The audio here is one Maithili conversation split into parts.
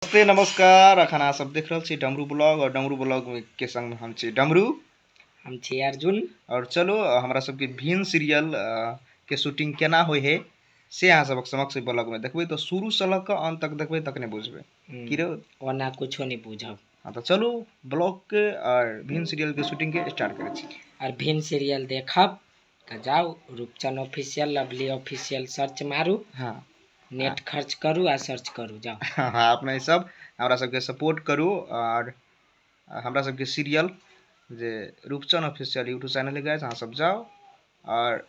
नमस्ते नमस्कार। अखन अहाँ सब देख रहल छी डमरू ब्लॉग और डमरू ब्लॉग के संग हम छी डमरू, हम छी अर्जुन। और चलो हमरा सबके भिन्न सीरियल के शूटिंग केना होइ है से अहाँ सबक समक्ष ब्लॉग में देखबै, तो शुरू से लऽ कऽ अंत तक देखबै तखने बुझबै की रे, ओना कुछो नहीं बुझब। हाँ तो चलू ब्लॉग के और भिन्न सीरियल के शूटिंग के स्टार्ट करै छी। और भिन्न सीरियल देखब तो जाउ Roopchan official lovely official search मारू, हाँ नेट खर्च करू आ सर्च करू जाउ। हाँ अपने सब हमरा सबके सपोर्ट करू और हमरा सबके सीरियल जे रूपचन ऑफिशियल यूट्यूब चैनल है गाइस, अहाँ सब जाओ और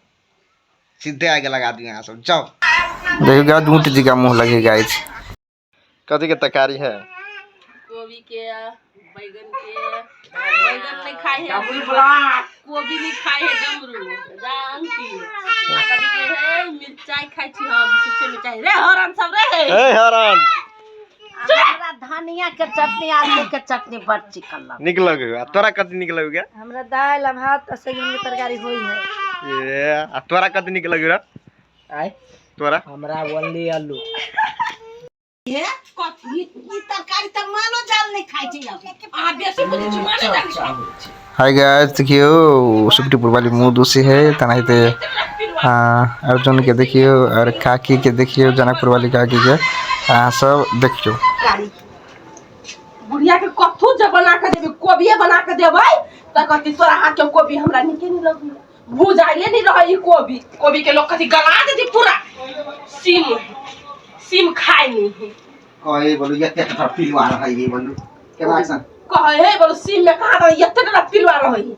सीधे आगे लगा दिए, अहाँ सब जाओ। देखियो गाइस ऊँट जी का मुँह लगे गाइस। कथी के तरकारी है? कोबी के, बैगन के। बैगन नहीं खाए है, कोबी नहीं खाए है डमरू जानती। आ कथी के है मिरचाई खाइ छी हम, छुच्छे मिरचाई रे हरन सब रे। ए हरन हमरा धनिया के चटनी आलू के चटनी बड़ चिकन लगे। निक लगे। आ तोरा कथी निक लगे? हमरा दालि आ भात आ सजमनि के तरकारी होई है। ए आ तोरा कथी निक लगे रे? आय तोरा? हमरा ओनली आलू। कथी ई तरकारी त मालो जाल नहीं खाइ छै अब। अहाँ बेसी बुझै छी माने जान छी। हाय गाइस देखियो सुखटीपुर वाली मुंह दूसी है तनाहिते अर्जुन के देखियो और काकी के देखियो, जनकपुर वाली काकी के अहाँ सब देखियो। बुढ़िया के कथू जे बना के देबै, कोबिये बना के देबै त कहती तोरा हाथ के कोबी हमरा नीके नहीं लगैया, भुजाइले नहीं रहै ई कोबी। कोबी के लोग कथी गला देती पूरा। सीम सीम खाइ नहीं है। कहे बोलू एते टका पिलवा रहै ये बोलू केना एक्शन कहे हे बोलू सीम में कहाँ रहै एते टका पिलवा रहै है।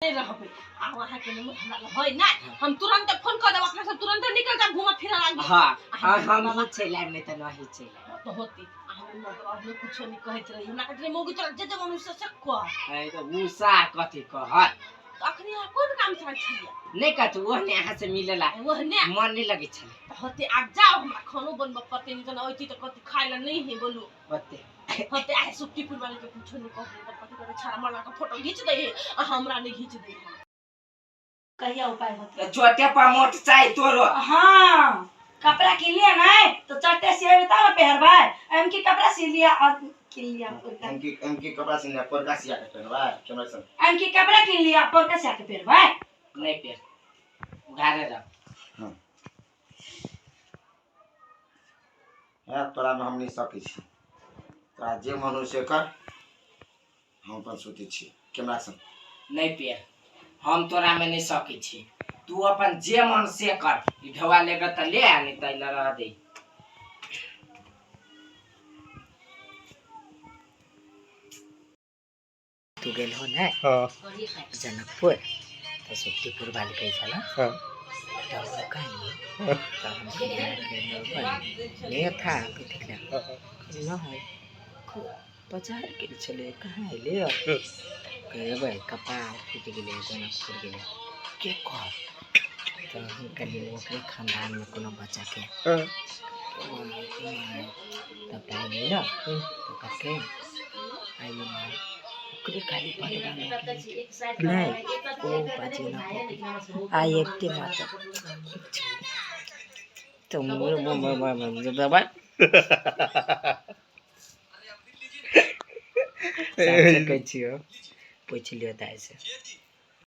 नहीं रहबै आ वहाँ के नंबर हमरा लग है ना, हम तुरंत फोन कर देब, अपना सब तुरंत निकल जाब घूमा फिरा लागी। हाँ हाँ हम ही चलि आयब, नहीं तऽ नहीं चलि आयब। तो होती आ हम नगर में कुछो नहीं कहैत रही, हमरा कहैत रही मौगी तोरा जे जे मन से से कह। अरे तो उषा कथी कहत? तो अखनी अहाँ कोन काम से आयल छलियै? नहीं कहत, ओहने अहाँ से मिलेला ओहने मन नहीं लगै छलै। तऽ होते आब जाओ, हमरा खानो बनबऽ पड़तै, नहीं तऽ अयती तऽ कहती खाय ला नहीं है बोलू। होते होते आइ सुखटीपुर वाली के कुछो नहीं कहबै तऽ कथी कहबै, छाड़ा मरला के फोटो घीच दै है आ हमरा नहीं घीच दै है। कहिया उपाय होतै? तऽ चोटे पर मोट चाही तोरो। हाँ कपड़ा किन लिया नहीं तो चट्टे सिएबे तब ना पहरबै। एम की कपड़ा सी लिया और किन लिया पोरका। एम की कपड़ा सिलना पोरका सिया के पहनबा केना एक्शन? एम की कपड़ा किन लिया पोरका सिया के पहरबै। नहीं पहर, उघारे रह। है तोरा में हम नहीं सकै छी, तोरा जे मन हो से कर, हम अपन सुतै छी। केना एक्शन? नहीं पहर, हम तोरा में नहीं सकै छी, तू अपन जे मन से कर। ई ढौआ लेके तऽ ले आ, नहीं तऽ एहि रह दे। तू गेल हो ने हाँ जनकपुर तऽ सुखटीपुर वाली कहै छल हाँ डमरू कहाँ है? तऽ हम कहलियै कि नहीं था अभी देखले नहीं बाजार गेल छलै कहाँ अयलै कहबै कपार फूटि गेलै जनकपुर गेलै के कहत। तऽ हम कहलियै ओकरे खानदानमे कोनो बच्चाके तब दाइ गेल तऽ कहलकै आइयो माय ओकरे खाली पटवा नहि ओ बाजे ना आइ एकटे मात्र तऽ कहै छियौ, पूछि लियौ दाइ से।